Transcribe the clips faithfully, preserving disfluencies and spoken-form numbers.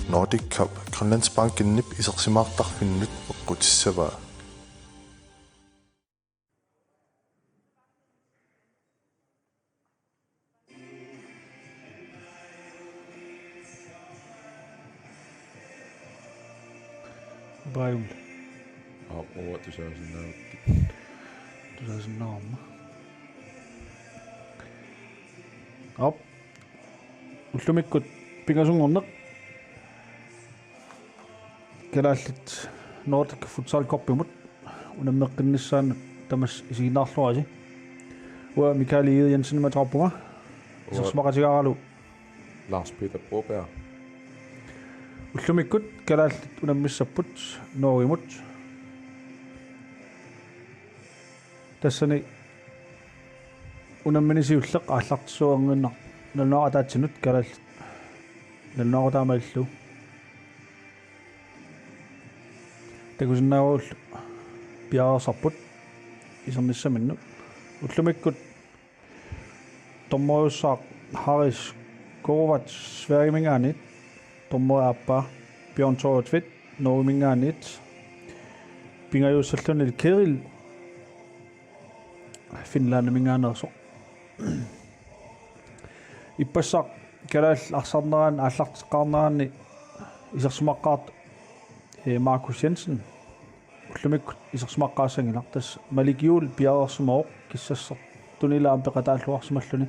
Nordic Cup Grønlandsbankenip isersimaartarfinnut peqqutissavaa. Bajul. Aap, uanga tusaasinnaavakkit. Tusaasinnaavara. Aap. Ullumikkut pingasunngorneq. Kalaallit Nordic Futsal Cupimut unammeqqinnissaannut tamassi isiginnaarluarisi. Uanga Mikael Egede Jensen ateqarpunga. Uanga isersimaqatigaaralu Lars Peter Broberg. Ullumikkut kalaallit unammissapput Norgemut. Tassani unammini siulleq aallartissuunnginnaq nalunaaqutaq ataatsinut kalaallit nalunaaqutaq malillugu. Takusinnaavarput piareersarput isernissaminnut. Ullumikkut dommeriussaaq Haris Kovac Sverigemingaanniit, dommeri aappaa Bjørn Tore Tvedt Norgemingaanniit, pingajuussalluni Kirill Finlandimingaaneersoq. Ippassaq kalaallit arsarnerani aallarteqqaarnerani isersimaqqaartoq, eh, Markus Jensen. Ullumikkut isersimaqqaassanngilaq, tassa Malik Juul piareersimavoq, kissassartunillu aamma peqataalluarsimalluni.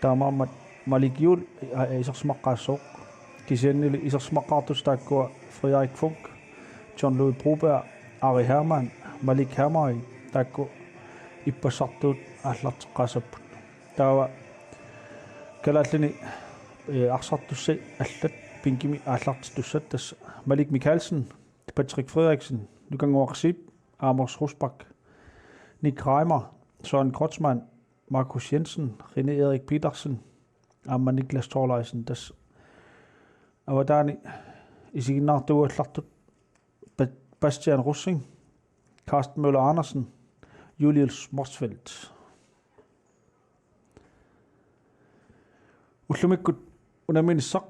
Taamaammat Malik Juul, aa, isersimaqqaassooq. Kisiannili isersimaqqaartussat taakkua Frederik Funk, John Louis Broberg, Ari Hermann, Malik Hermann, taakku ippassartuut aallarteqqaassapput. Taava kalaallini, eh, arsartussat allat bænkimi aallartittussat, tassa Malik Mikaelsen, Patrick Frederiksen, Nukannguaq Zeeb, Amos Rosbach, Nick Reimer, Søren Kreutzmann, Markus Jensen, René Erik Petersen, aamma Niklas Thorleifsen, tassa avataani isiginnaartuugallartut Ba-, Bastian Rosing, Carsten Møller Andersen, Julius Motzfeldt. Ullumikkut unamminissaq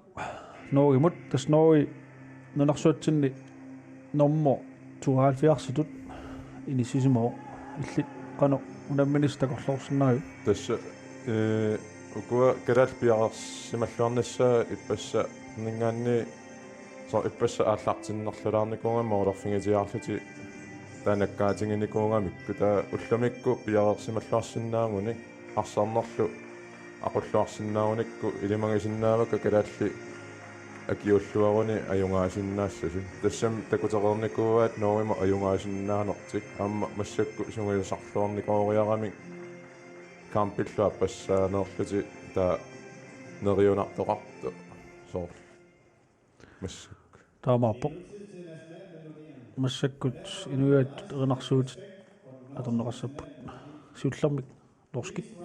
Norgemut, tassa Norge nunarsuatsinni nummer tooghalvfjerdsitut inissisimavoq. Illit qanoq unamminissaq takorloorsinnaaviuk? Tassa, ee, ukua kalaallit piareersimalluarnissaat ippassaaninngaanniit, soorlu ippassaq aallartinnerlulaarnikuugami, målerfigitiaarlutik taanna nakkaatiginikuugamikku, taava ullumikkut piareersimalluarsinnaagunik arsarnerlu aqulluarsinnaagunikku ilimagisinnaavakka kalaallit akiuulluaruni ajugaasinnaassasut. Tassami takutereernikuuaat Norgemut ajugaasinnaanertik, aamma massakkut sungiusarluarnikooriaramik kampillu aappassaaneerlutik, taava neriunartoqartoq soorlu. Massakkut. Taamaappoq. Massakkut inuiattut erinarsuutit atorneqassapput. Siullermik norskit.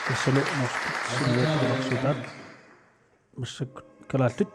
Tassami norskit sinniittut atorsiutaat. Massakkut kalaallit.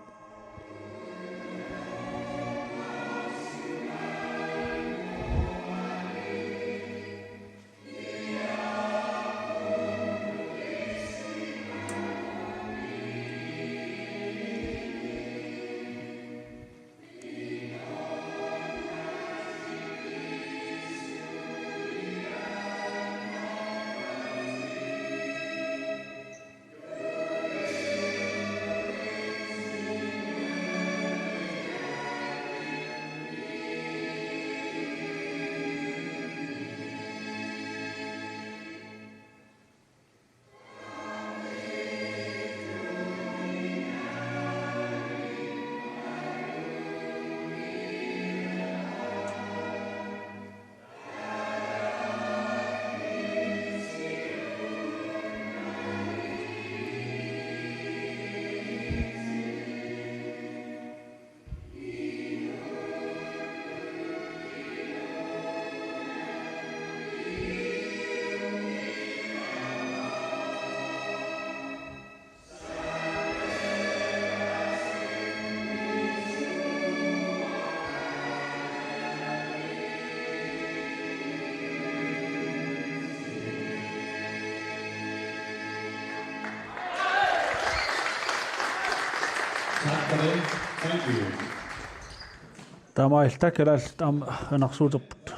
Taamaalilluta kalaallit aamma qinersuuterput.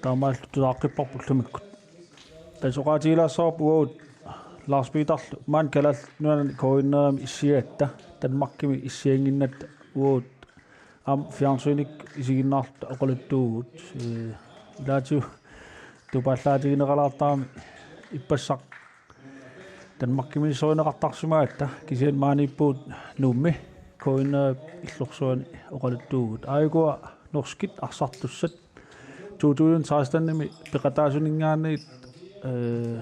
Taamaalilluta tusaaqqipparput ullumikkut. Tassa oqaatigilaassavarput uagut Lars Peterlu maani Kalaallit Nunaanni K N R-imi issiatta Danmarkimi issiannginnatta uagut aamma fjernsynikkut isiginnaarluta oqaluttuuvugut. Ee, ilaatigut tupaallaatigineqalaartarami ippassaq Danmarkimiissorineqartarsimagatta kisianni maaniippugut Nuummi K N R-ip illorsuani oqaluttuuvugut. Aajukua norskit arsartussat to tusind seksten-imi peqataasuninngaanniit, ee,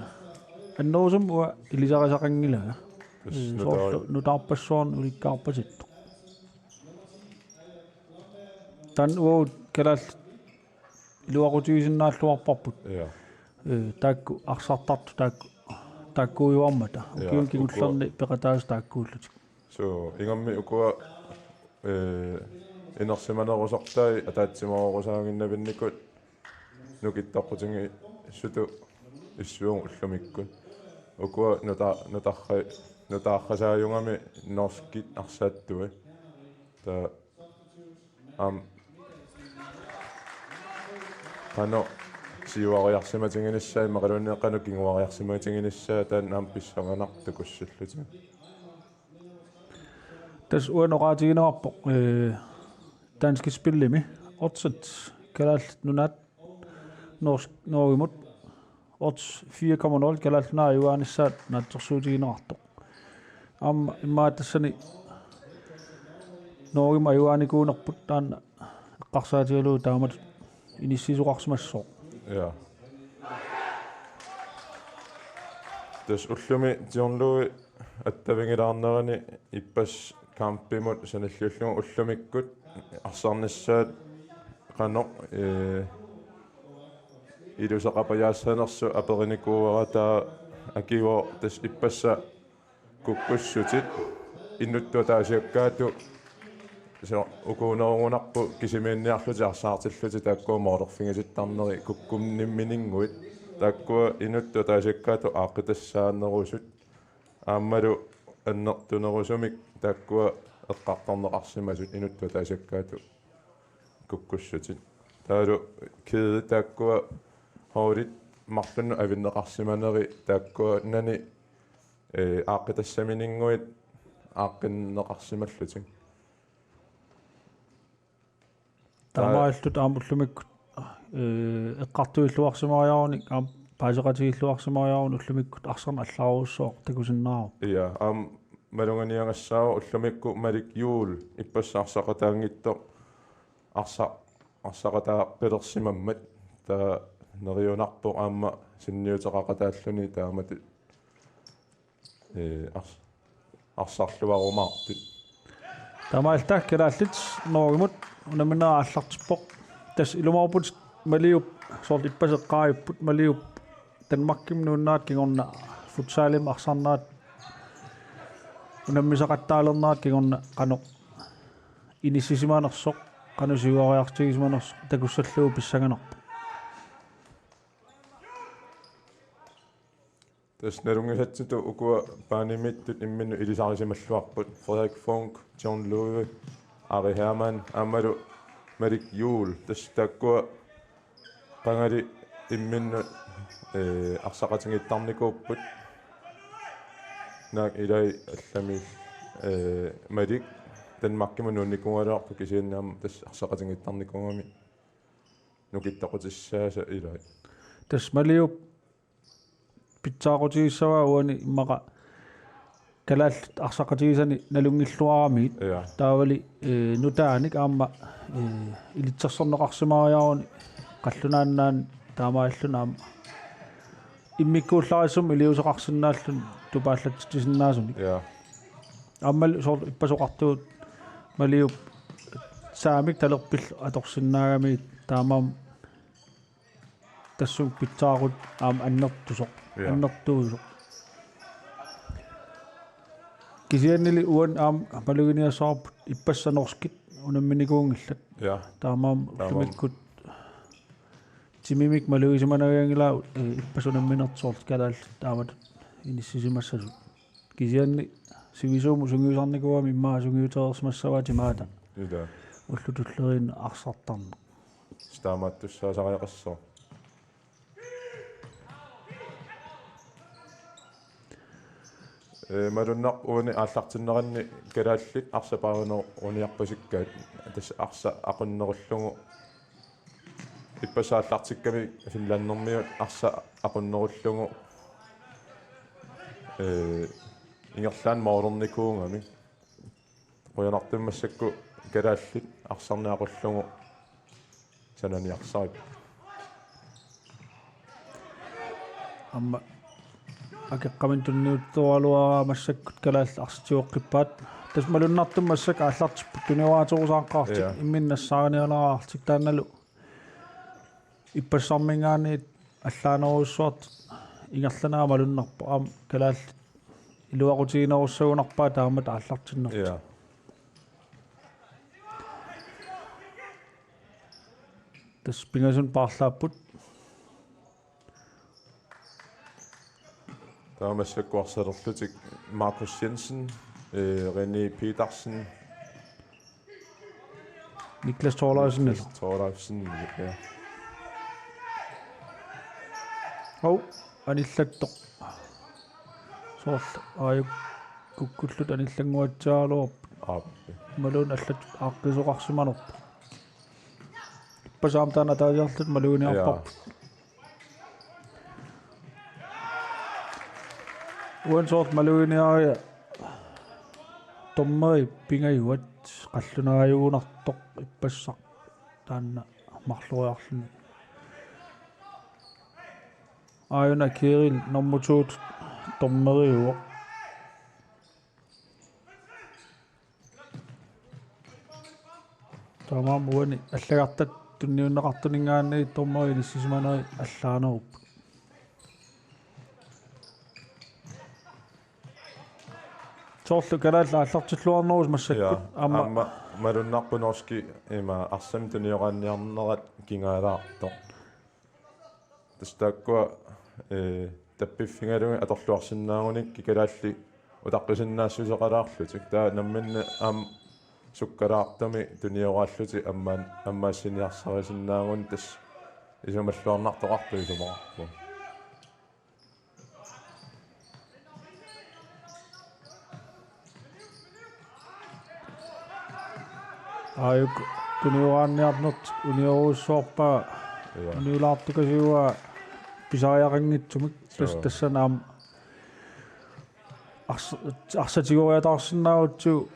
annerusumik uanga ilisarisaqanngilanga. Tassa ee, nutaari- soorlu nutaarpassuarnik ulikkaarpasittoq. Taanna uagut kalaallit iluaqutigisinnaalluarparput. Ja. Ee, taakku arsartartut taakku, taakkuujuarmata. Ja, ukiuni kingullerni ukua- peqataasut taakkuullutik. So, ingammik ukua, ee, inersimanerusortai ataatsimoorusaaginnarnikkut nukittoqutigiissutut issuagut ullumikkut. Ukua nuta-, nutarra-, nutaarrasaajugami norskit arsaattui. Taava aamma qanoq siuariarsimatiginissaa imaluunniit qanoq kinguariarsimatiginissaa taanna aamma pissanganartoq takussallutik. Tassa uani oqaatigineqarpoq, ee, Danske Spillimi oddsit Kalaallit Nunaat Nors-, Norgemut odds fire komma nul Kalaallit Nunaat ajugaanissaq naatsorsuutigineqartoq. Aamma immaqa tassani Norgemut ajugaanikuunerput taanna eqqarsaatigalugu taamatut inissiisoqarsimassooq. Ja. Tassa ullumi John Louis attavigilaarnerani ippassaq kampimut sanilliullugu ullumikkut arsarnissaat qanoq, ee, iluseqapajaassanersut aperinikuuara taava akigooq tassa ippassaq kukkussutit inuttut ataasiakkaatut so ukuunerugunarput kisimiinniarlutik arsaartillutik taakkua moorfigisittarneri kukkunnimmininnguit taakkua inuttut ataasiakkaatut aaqqitassaanerusut aammalu annertunerusumik taakkua eqqartorneqarsimasut inuttut ataasiakkaatut kukkussutit. Taavalu kæde taakkua holdit marlunnut avinneqarsimaneri taakkuannani, ee, aaqqitassamininnguit aaqqinneqarsimallutik. Taamaalilluta aamma ullumikkut, ee, eqqartuilluarsimariarunik aamma paaseqatigilluarsimariarunik ullumikkut arsarneq allarujussuaq takusinnaavarput. Ja, aamma maluginiagassaavoq ullumikkut Malik Juul ippassaq arsaqataanngitsoq arsa-, arsaqataaqqilersimammat taava neriunarpoq aamma sinniuteqaqataalluni taamatut, ee, ars-, arsarluarumaartut. Taamaalilluta kalaallit Norgemut unammineq aallartippoq. Tassa ilumoorputit Maliup soorlu ippassaq eqqaajupput Maliup Danmarkimi nuunnerat kingorna futsalimi arsarnerat unammisaqattaalernerat kingorna qanoq inissisimanersoq, qanoq siuariartigisimanersoq takussallugu pissanganarpoq. Tassa nalunngisatsitut ukua banimiittut imminnut ilisarisimalluarput Frederik Funch, John Louis, Ari Hermann, aammalu Malik Juul. Tassa taakkua qangali imminnut, ee, arsaqatigiittarnikuupput. Naak ilai allami, ee, Malik Danmarkimut nuunnikuugaluarpoq kisianni aamma tassa arsaqatigiittarnikuugami nukittoqutissaasa ilai. Tassa Maliup pitsaaqutigissavaa uani immaqa kalaallit arsaqatigisani nalunngilluaramiit. Ja. Taavali, ee, nutaanik aamma, ee, ilitsersorneqarsimariaruni qallunaat nunaanni taamaalilluni aamma immikkuullarissumik iliuuseqarsinnaalluni tupaallatsitsisinnaasunik. Ja. Aammalu soorlu ippassaq oqartugut Maliup saamik talerpillu atorsinnaagamigit taamaammat tassunga pitsaaqutaq aamma annertusoq, ja, annertuusoq. Kisiannili uani aamma maluginiassavarput ippassaq norskit unamminikuunngillat. Ja. Taamaammat, taamaammat ullumikkut timimik malugisimanavianngilaa, ee, ippassaq unamminertut soorlu kalaallit taamatut inissisimassasut. Kisianni sivisuumik sungiusarnikuugami immaqa sungiutereersimassavaa timaata. Ila. Ullut tulleriinni arsartarneq. Taamaattussaasariaqassaaq. Ee, malunnarpoq uani aallartinneranni kalaallit arsaq paajuneruniarpasikkaat. Tassa arsaq aqunnerullugu. Ippassaq aallartikkami Finlandermiut arsaq aqunnerullugu. Ee, ingerlaannaq moolernikuugami. Qujanartumik massakkut kalaallit arsarneq aqullugu sananiarsarivut. Aamma akeqqaminik tunniuttooraluaraa massakkut kalaallit arsaq tigoqqippaat. Tassa malunnartumik massakkut aallartipput tunioraaterusaaqqaartik. Ja. Imminut nassaarinialaaraartik taannalu ippassarminngaanniit allaanerujussuartut ingerlanerat malunnarpoq aamma kalaallit iluaqutiginerussagunarpaat taamatut aallartinnertik. Ja. Tassa pingasunik paarlaapput. Taava massakkut arsalerlutik Markus Jensen, ee, René Petersen, Niklas Thorleifsen. Niklas Thorleifsen, ja. Hov, anillattoq. Soorlu aajuku kukkullutik anillannguatsiaraluarput. Aap. Imaluunniit allatut aaqqiisoqarsimanerput. Ippassaq aamma taanna ataasiarlutik maluginiarparput. Ja. Uani soorlu maluginiaria dommeri pingajuat qallunaajugunartoq ippassaq taanna marloriarluni. Aajuna Kirill nummer to dommeriuvoq. Taamaammat uani allagartatta tunniunneqartuninngaanniit dommeri inissisimaneri allaanerupput. Soorlu kalaallit aallartilluarnerusut massakkut. Ja, aamma aamma malunnarpoq norskit ima arsamik tunioraanniarnerat kingaalaartoq. Tassa taakkua, ee, tappiffigalugit atorluarsinnaagunik kalaallit utaqqisinnaassuseqalaarlutik. Taava namminneq aamma sukkalaartumik tunioraallutik ammaan-, ammaassiniarsarisinnaagunik tassa isumalluarnartoqartoq isumaqarpoq. Aajuku tunioraanniarnertik uniorujussuarpaa. Ja. Uniulaartukasiuaa pisariaqanngitsumik. Tassa. Joo. Tassani aamma ars-, arsaq tigoriataarsinnaagutsigu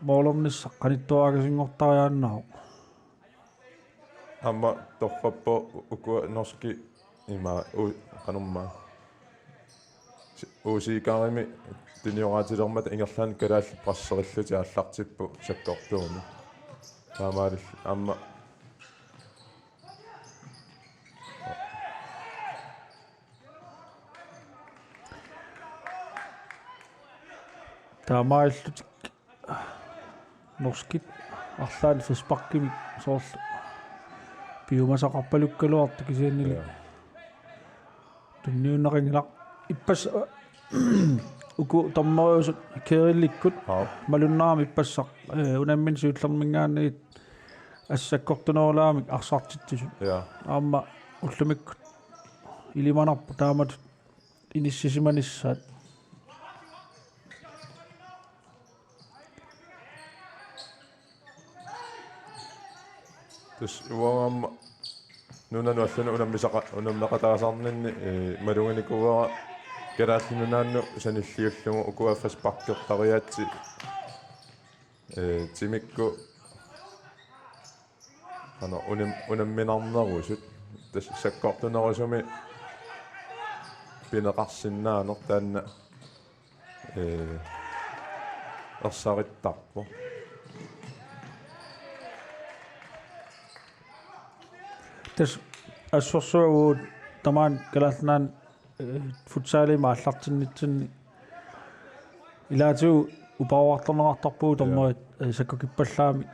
moolernissaq qanittuaakasinngortariaannarpoq. Aamma torrappoq ukua norskit ima u-, qanormaa. Si-, U C K-imi tunioraatilermata ingerlaannaq kalaallit presserillutik aallartipput sakkortuumik. Taamaalillutik aamma. Taamaalillutik norskit arlaannik frisparkimik soorlu piumasaqarpalukkaluartut kisiannili. Ja. Tunniunneqanngilaq ippassaq uku dommeriusut Kirillikkut. Aap. Malunnarami ippassaq, ee, unammineq siullerminngaanniit assakkortunerulaamik arsartitsisut. Ja. Aamma ullumikkut ilimanarpoq taamatut inissisimanissaat. Tassa uanga aamma nunanut allanut unammisaqa-, unammeqataasarninni, ee, maluginikuuara Kalaallit Nunaannut sanilliullugu ukua frisparkertariaatsit, ee, timikkut Ano, unam-, unamminarnerusut. Tassa sakkortunerusumik pineqarsinnaaneq taanna, ee, ersarittarpoq. Tassa assorsuaq tamaani Kalaallit Nunaanni, ee, futsalimi aallartinnitsinni ilaatigut uparuartorneqartarpugut. Ja. Dommerit, ee, sakkukippallaamik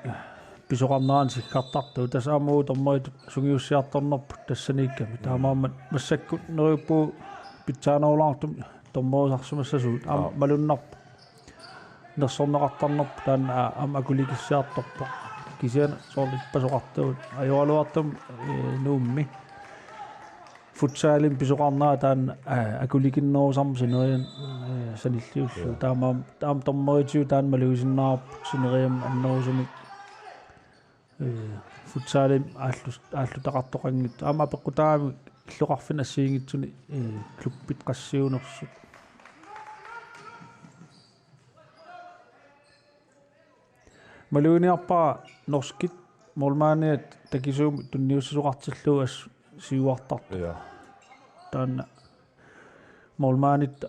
pisoqarnerani sikkartartut. Tassa aamma dommeritut sungiussiartornerput tassaniikkami. Mm. Taamaammat massakkut neriuppugut pitsaanerulaartumik dommerisarsimassasugut aamma Aap. malunnarpoq. Nersorneqartarnerput taanna, aa, aamma akulikissiartorpoq. Kisianni soorlu ippassaq oqartugut ajoraluartumik, ee, Nuummi futsalimi pisoqarnera taanna, aa, akulikinnerusarmat sineriammi, ee, sanilliullugu. Joo. Taamaammat aamma dommeritigut taanna malugisinnaavarput sineriammi annerusumik. Ee, futsalimi aallu-, aallutaqartoqanngitsoq. Aamma apeqqutaammat illoqarfinni assigiinngitsuni, ee, klubbit qassiunersut. Maluginiarpara norskit målmandiat takisuumik tunniussisoqartillugu assut siuartartoq. Ja. Taanna målmandit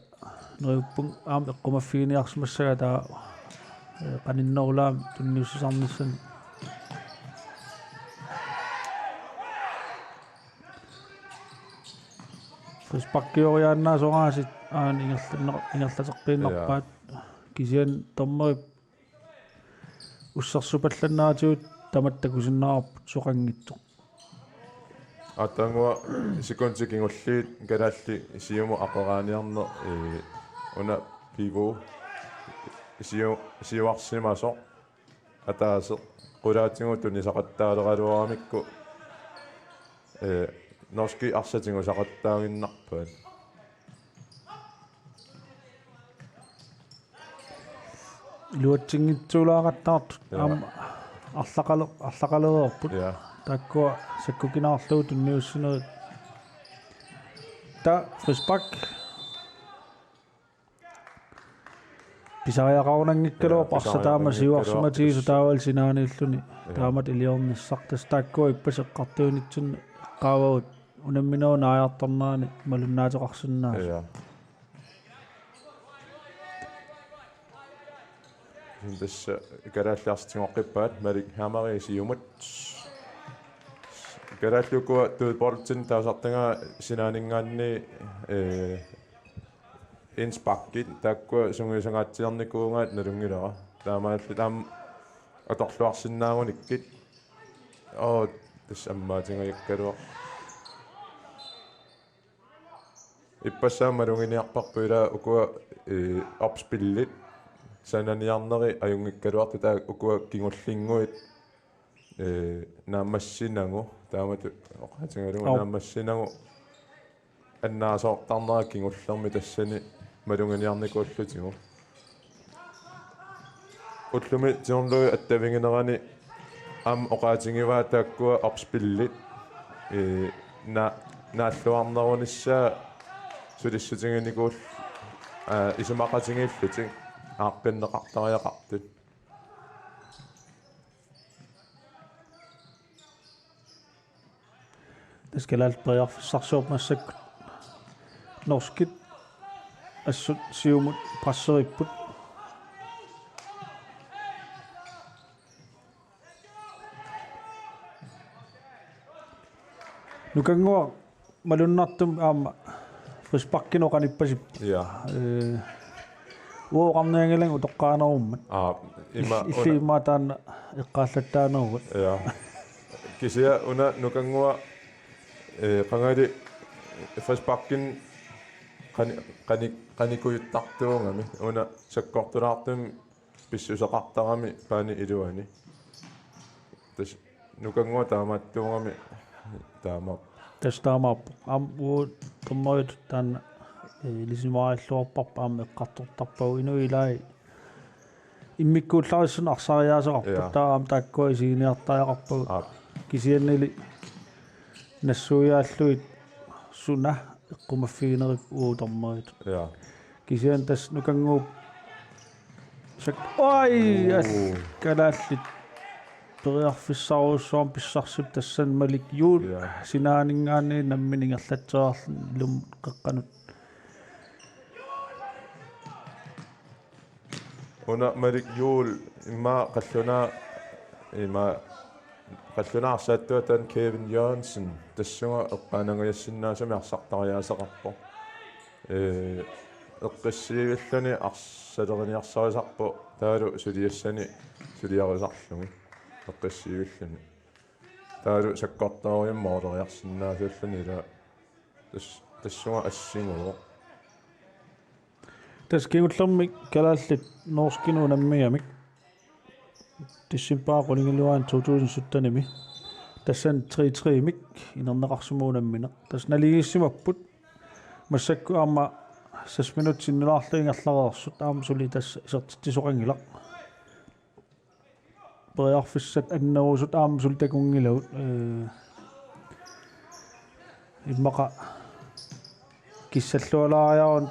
neriuppunga aamma eqqumaffiginiarsimassagaa taava, ee, qaninnerulaamik tunniussisarnissani. Frisparkioriaannaasoraasiit aana ingerlanner-, ingerlateqqiinnarpaat. Ja. Kisianni dommerip ussersupallanneratigut tamatta takusinnaavarput soqanngitsoq. Aatsaannguaq sekundit kingulliit kalaallit siumut aqqaneq-aaniarneq, ee, una pivot siu-, siuarsimasoq ataaseq qulaatigut tunisaqattaaleraluaramikku, ee, norskit arsaq tigusaqattaaginnarpaat. Iluatsinngitsuulaaqattaartut. Ja. Aamma arlaqale-, arlaqalereerput. Ja. Taakkua sakkukinaarlugu tunniussinerit. Taava frispark. Pisariaqarunanngikkaluarpoq. Ja, arsaq taama pisariaqarunanngikkaluarpoq. Siuarsimatigisoq taavalu sinaaniilluni. Ja. Taamatut iliornissaq. Tassa taakkua ippassaq eqqartuinitsinni eqqaavagut unamminerup naajartornerani malunnaateqarsinnaasut. Ja. Tassa kalaallit arsaq tigoqqippaat, Malik Hamari siumut. Kalaallit ukua dødboldinik taasartagaat sinaaninngaanniit, ee, indsparkit, taakkua sungiusangaatsiarnikuugaat nalunngilara. Taamaalillutik aamma atorluarsinnaagunikkit. Oo, tassa ammaatingajukkaluaq. Ippassaq aamma maluginiarparput ilaa ukua, ee, opspillit sananiarneri ajunngikkaluartut, taava ukua kingullinnguit, ee, naammassinagu, taamatut oqaatigalugu. Au. Naammassinagu annaasoortarnera kingullermi tassani maluginiarnikuullutigu. Ullumi tigorlugit attaviginerani aamma oqaatigivaa taakkua opspillit, ee, na-, naalluarnerunissaa sulissutiginikuul-, aa, isumaqatigiillutik aaqqinneqartariaqartut. Tassa kalaallit periarfissarsiorput massakkut. Norskit assut siumut presseripput. Nukannguaq malunnartumik aamma frisparkinut qanippasipput. Ja. Ee, uanga oqarnianngilanga utoqqaanerummat. Aa, ima il-, illit una- immaqa taanna eqqaallattaaneruvat. Ja. Kisianni una Nukannguaq, ee, qangali frisparkinik qani-, qani-, qanikujuttartuugami. Una sakkortulaartumik pissuseqartarami paani iluani. Tassa Nukannguaq taamaattuugami taama. Tassa taamaappoq. Aamma uagut dommeritut taanna, ee, ilisimarilluarparput aamma eqqartortarpagut inuit ilaat immikkuullarissanik arsariaaseqarput. Ja. Taava aamma taakkua isiginiartariaqarpagut. Aap. Kisiannili nassuiaallugit suna eqqumaffiginerippput uagut dommeritut. Ja. Kisianni tassa Nukannguup sak-, oj, uu, as-, kalaallit periarfissarujussuarmik pissarsipput tassani Malik Juul. Ja. Sinaaninngaanniit nammineq ingerlatseriarluni ilumut qeqqanut. Una Malik Juul immaqa qallunaaq, immaqa qallunaaq arsaattuataani Kevin Jørgensen tassunga eqqaanangajassinnaasumik arsartariaaseqarpoq. Ee, eqqissiivilluni arsaleriniarsarisarpoq taavalu suliassani suliarisarlugit eqqissiivilluni. Taavalu sakkortoorujussuarmik mooleriarsinnaasuulluni ilaa tas-, tassunga assiguuvoq. Tassa kingullermik kalaallit norskinut unammigamik decembarip qulingiluaani to tusind syttenimi. Tassani tre tre-mik inerneqarsimavoq unammineq. Tassa naligiissimapput. Massakkut aamma seks minutsit sinnilaarlugit ingerlareersut aamma suli tassa isertitsisoqanngilaq. Periarfissat annerusut aamma suli takunngilagut. Ee, immaqa kissallualaariaruni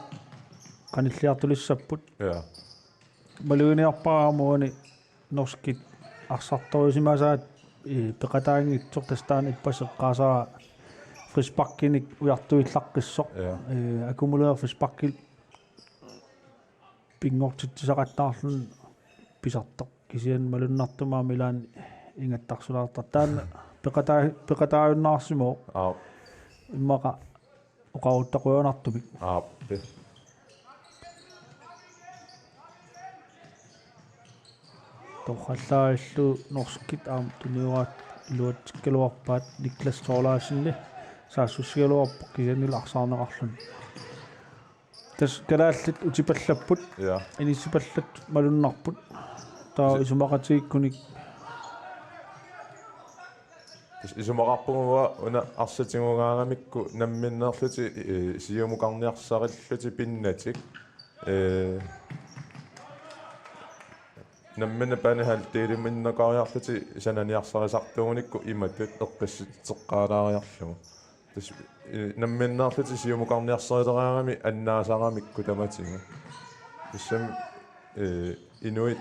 qanilliartulissapput. Ja. Maluginiarpara aamma uani norskit arsartorusimasaat, ee, peqataanngitsoq, tassa taanna ippassaq eqqaasara frisparkinik ujartuillaqqissoq. Ja. Ee, akkumulerer frisparkit pinngortitsisaqattaarluni pisartoq. Kisianni malunnartumik aamma ilaanni ingattarsulaartartoq. Taanna peqataa-, peqataajunnaarsimavoq. Aap. Immaqa oqaruttaqujanartumik. Aap. Torrallaarillugu norskit aamma tuniuaat iluatsikkaluarpaat Niklas Thorleifsenip saassussigaluarpoq kisiannili arsaarneqarluni. Tassa kalaallit utipallapput. Ja. Inissipallat malunnarput. Taava isi- isumaqatigiikkunik. Tassa isumaqarpunga una arsaq tigugaangamikku namminneerlutik, ee, siumukarniarsarillutik pinnatik. Ee, namminneq banehalvdeliminnakariarlutik sananiarsarisartuugunikku imatut eqqissitseqqaalaariarlugu. Tassa, ee, namminneerlutik siumukarniarsarileraangamik annaasaramikku tamatigut. Tassami, ee, inuit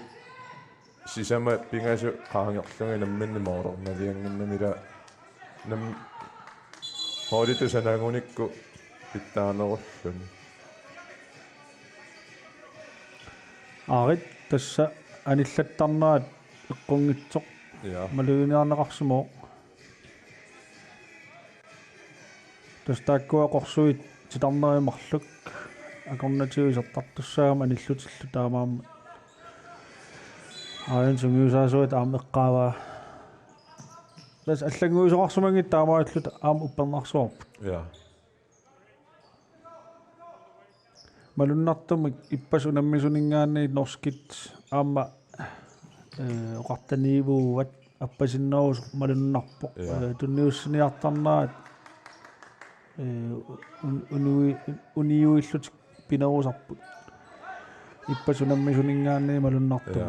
sisamat pingasut qaangerlugit namminneq moorornaliannginnamik ila nam-, holditut sanagunikku pitsaanerulluni. Aarit tassa anillattarnerat eqqunngitsoq. Ja. Maluginiarneqarsimavoq. Tassa taakkua qorsuit titarnerit marluk akornatigut isertartussaagami anillutillu taamaammat. Aajuna sungiusaasuata aamma eqqaavaa. Tassa allannguisoqarsimanngitsoq taamaalilluta aamma uppernarsuarput. Ja. Malunnartumik ippassaq unammisuninngaanniit norskit aamma, ee, oqartaniivuuvat appasinnerusoq malunnarpoq. Ja. Ee, tunniussiniartarnerat, ee, un-, unui-, uniuillutik pinerusarput. Ippassaq unammisuninngaanniit malunnartumik. Ja.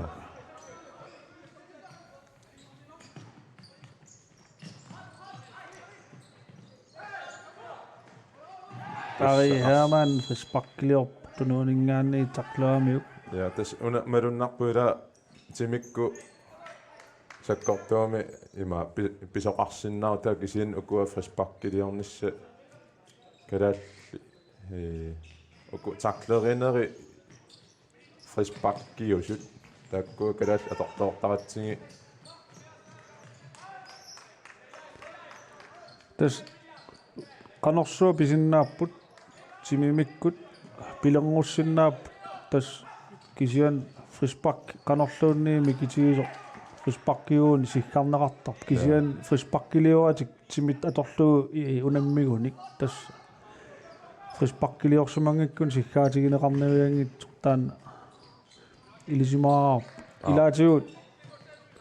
Ari Hermann frisparkiliorpoq tunuaninngaanniit taklagamiuk. Ja, tassa una malunnarpoq ila timikkut sakkortuumik ima pi-, pisoqarsinnaavoq taava kisianni ukua frisparkiliornissaq kalaallit, ee, uku taklerinerit frisparkiusut. Taakku kalaallit atortoortaratsigit. Tassa qanorsuaq pisinnaapput, timimikkut pilerngussinnaavoq, tassa kisianni frispark qanorluunniit mikitigisoq frisparkiugunik siggarneqartarpoq. Ja. Kisianni frisparkilioratik timit atorlugu i-, unammigunik. Tassa frisparkiliorsimanngikkunik siggaatigineqarnavianngitsoq taanna ilisimaarpoq. Aap. Ilaatigut,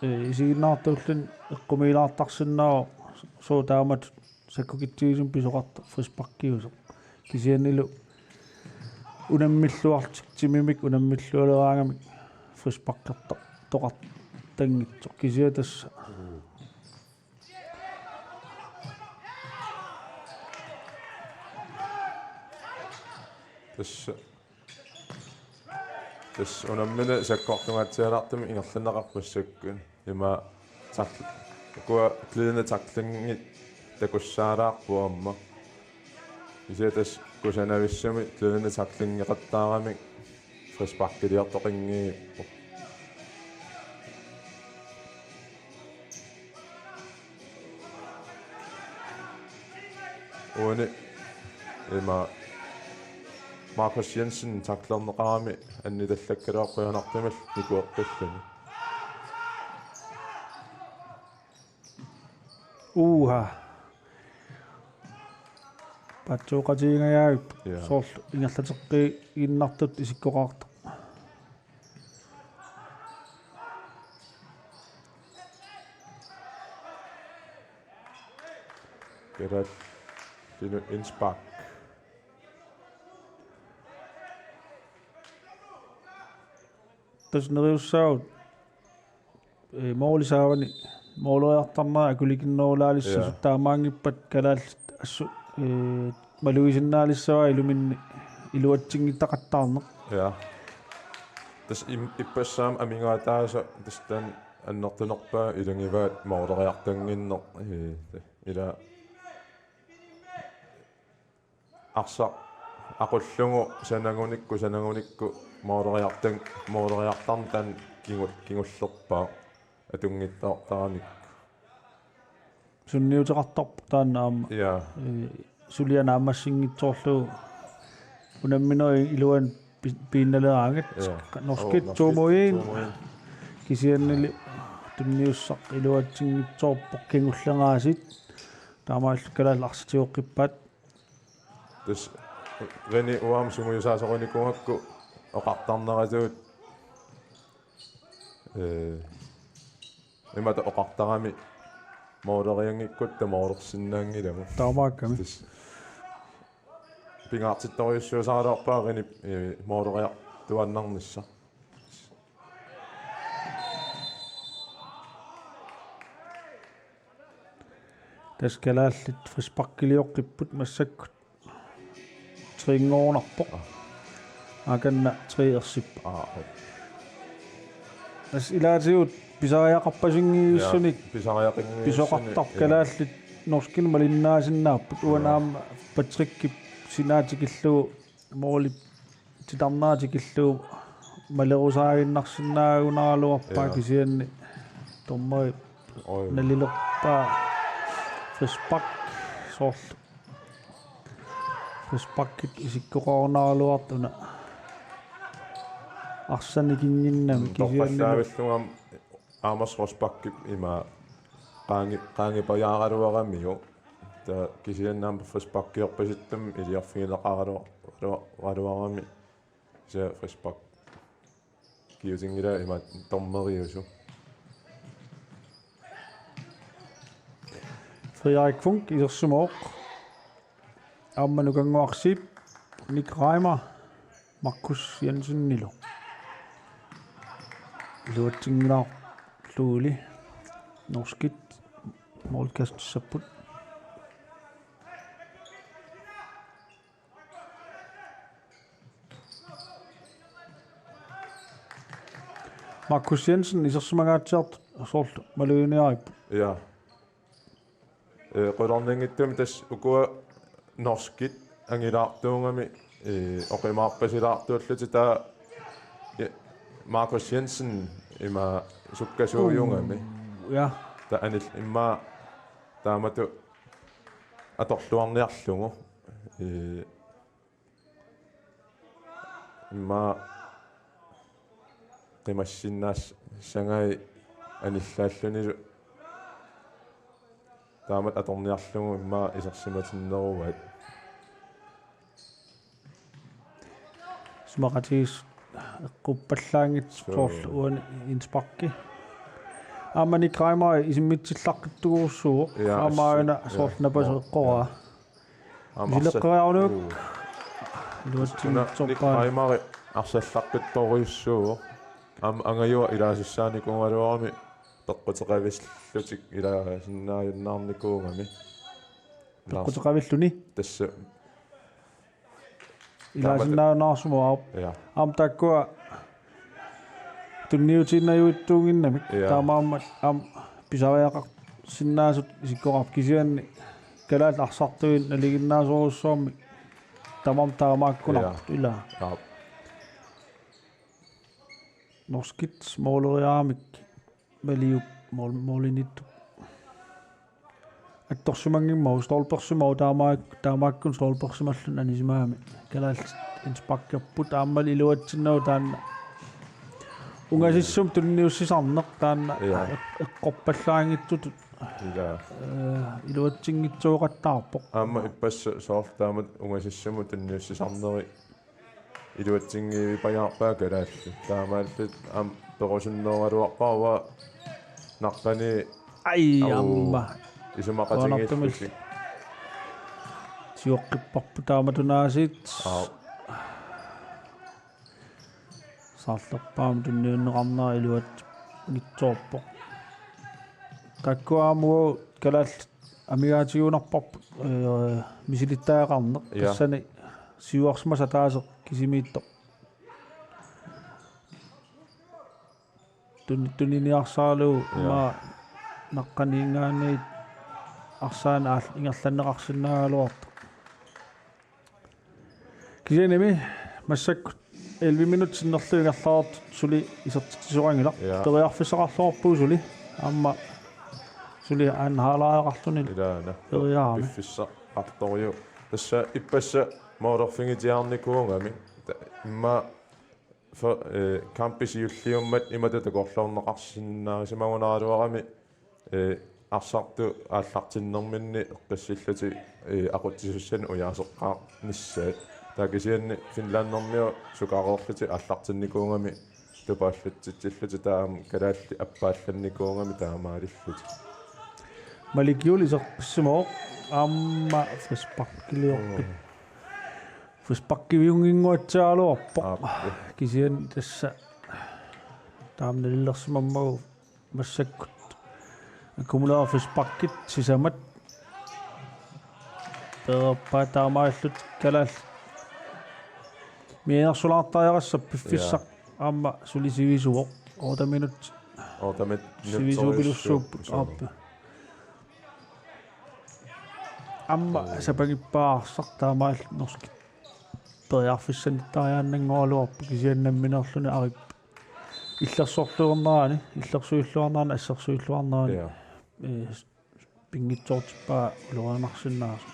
ee, isiginnaartuulluni eqqumiilaartarsinnaavoq sooq taamatut sakkukitsigisumik pisoqartoq frisparkiusoq. Kisiannili unammilluarlutik timimik unammillualeraangamik frisparkertoqartanngitsoq. Kisianni tassa. Mm. Tassa, tassa unammineq sakkortungaatsialaartumik ingerlanneqarpoq massakkut. Ima tak-, ukua glidende tacklingi takussaalaarput aamma. Kisianni tassa kusanavissumik glidende tacklingeqattaaramik frisparkiliortoqanngiippoq. Uani ima Markus Jensen tacklerneqarami annitallakkaluarpoq qujanartumillu nikueqqulluni. Uha. Atsooqatigingajaavippoq. Ja. Soorlu ingerlateqqiinnartut isikkoqartoq. Kalaallinut indspark. Tassa neriussaagut, eh, mooli saavani mooleriartarnera akulikinnerulaalissasoq. Ja. Taamaanngippat kalaallit assut, eh, malugissinnaalissavat iluminni iluatsinngitsoqattaarneq. Ja. Tassa im-, ippassaammi amigaataasoq tassa taanna annertunerpaaq ilagivaat mooleriartannginneq, eh, ila arsaq aqullugu sanagunikku, sanagunikku mooleriartan-, mooleriartarneq taanna kingu-, kingullerpaaq atunngitsoortaramikku. Sunniuteqartarpoq taanna aamma. Ja. Eh, suliaq naammassinngitsoorlugu unamminerit iluanni pi-, piinnaleraangat. Ja. Norskit Oo, to-muin. to-muin. Kisiannili tunniussaq iluatsinngitsoorpoq kingulleraasit. Taamaallu kalaallit arsaq tigoqqippaat. Tassa René uanga sungiusaasorinikuugakku oqartarneratigut, eh, imatut oqartarami moolerianngikkutta moolersinnaanngilagut. Taamaakkami. Tassa pingaartittorujussuusaraluarpara Renep, eh, mooleriartuaannarnissaq. Tassa kalaallit frisparkilioqqipput massakkut. Tre-nngorunarpoq. Aakanna tre ersippoq. Aa, Tassa ilaatigut pisariaqarpasinngilluinnarlutik. Ja, pisariaqannginnami. Pisoqartarpoq kalaallit norskinut malinnaasinnaapput. Uani aamma Patrickip sinaa tikillugu moolip titarnera tikillugu malerusaaginnarsinnaagunaraluarpaa. Ja. Kisianni dommeri Oj. Nalilerpaa frispark soorlu. Frisparkit isikkoqarunaraluartut una. Arsanik ikinnginnami kisianni. Torrallaavillunga aamma frisparkip ima qaangi-, qaangipajaaraluaramiuk. Taava kisianni aamma frisparkiorpasittumik iliorfigineqaraluaraluarami. Kisianni frispark. Kiutinngila ima dommeriusu. Frederik Funk isersimavoq. Aamma Nukannguarsiip Nick Reimer Markus Jensenilu. Iluatsinngilaarluguli norskit målkastissapput. Markus Jensen isersimangaatsiartoq soorlu maluginiarippoq. Ja. Eh, qularnanngitsumik tassa ukua norskit angilaartuugamik, eh, oqimaarpasilaartuullutik taava, eh, Markus Jensen ima sukkasuujugami. Ja. Taava anil immaqa taamatut atorluarniarlugu. Eh, Immaqa qimassinnaassangai anillaallunilu taamatut atorniarlugu immaqa isersimatinneruaat. Isumaqatigiissut eqquppallaanngitsoq. Suu. Soorlu uani indsparki. Aamma Nick Reimer isimmitsillaqqittuarujussuuvoq. Ja, aamma assut, aajuna, ja, soorlu napasoq, ja, eqqoraa. Aamma arsa-, misileqqeriarunuk. Uu. Iluatsinngitsoorpaat. Nick Reimer arsallaqqittorujussuuvoq. Aamma angajua ilaasissaanikuugaluarami peqquteqavillutik ilaasinnaajunnaarnikuugami. Peqquteqavilluni? Tassa. Ilaasinnaajunnaarsimavoq. Ja. Aamma taakkua tunniutiinnajuitsuunnginnamik. Ja. Taamaammat aamma pisariaqarsinnaasut isikkoqarpoq, kisianni kalaallit arsartuit nalinginnaasorujussuarmik tamarmik taamaakkunarput. Ja. Ilaa. Ja. Norskit måleriaramik Maliup mål-, målimiittup. Attorsimanngimmavoq, stolpersimavoq, taamaak-, taamaakkut stolpersimalluni anisimagami. Kalaallit indsparkerput aammalu iluatsinnagu taanna. Ungasissumik tunniussisarneq taanna. Ja. Eq-, eqqorpallaanngitsutut Ila. Eh, iluatsinngitsooqattaarpoq. Aamma ippassaq soorlu taamatut ungasissamut tunniussisarneri iluatsinngivippajaarpaa kalaallit. Taamaalillutik aamma perusunnooraluarpara naqqani. Ai, Au. Aamma. Isumaqatigiillutik. Sioqqipparput taamatut aasiit. Au. Saarlerpaamik tunniunneqarnera iluatsinngitsoorpoq. Taakku aamma kalaallit amigaatigunarparput, eh, misilittagaqarneq. Ja. Tassani siuarsimasaq ataaseq kisimiittoq. Tun-, tuniniarsaralugu. Ja. Ima naqqaniinngaanniit arsaaneq aal-, ingerlanneqarsinnaagaluartoq. Kisiannimi massakkut elleve minutsit sinnerlugit ingerlareersut suli isertitsisoqanngilaq. Ja. Periarfissaqarluarpugut suli. Aamma suli aanhaalaareqarluni. Ilaana. Periarami. Piffissaqartorujuk. Tassa ippassaq målerfigitiaarnikuugami. Ta-, immaqa for, eh, kampi siulliummat imatut takorloorneqarsinnaasimagunaraluarami, eh, arsartut aallartinnerminni eqqissillutik, eh, aqutsisussanik ujaaseqqaarnissaat. Taava kisianni finlandermiut sukareerlutik aallartinnikuugami tupaallatsitsillutik taava kalaallit appaallannikuugami taamaalillutik. Malik Juul iserpassimavoq aamma frisparkiliorput. Mm. Frisparkiviunnginnguatsiaraluarpoq. Aap. Kisianni tassa taama nalilersimammagu massakkut. Akkumulerput frisparkit sisamat. Pereerpaat taamaalillutik kalaallit. Mianersulaartariaqassappat piffissaq. Ja. Aamma suli sivisuvoq. Otte minut. Otte minut. Sivisuupilussuupput. Suu. Aap. Aamma sapangippaarsaq taamaalillutik norskit. Periarfissannittariaannanngoraluarpoq kisianni nammineerluni arip. Illersorluarnerani, illersuilluarnerani, assersuilluarnerani. Ja. Eh, pinngitsoortippaa ulorianarsinnaasoq.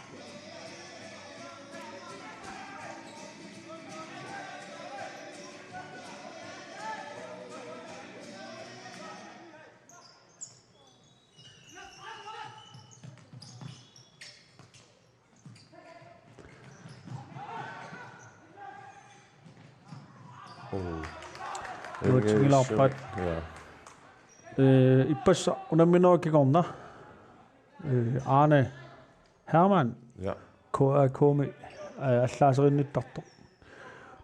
Oo. Iluatsinngilaq aappaat. Ja. Eh, ippassaq unamminerup kingorna. Eh, Arne Hermann. Ja. K A K-mi, eh, allaaserinnittartoq.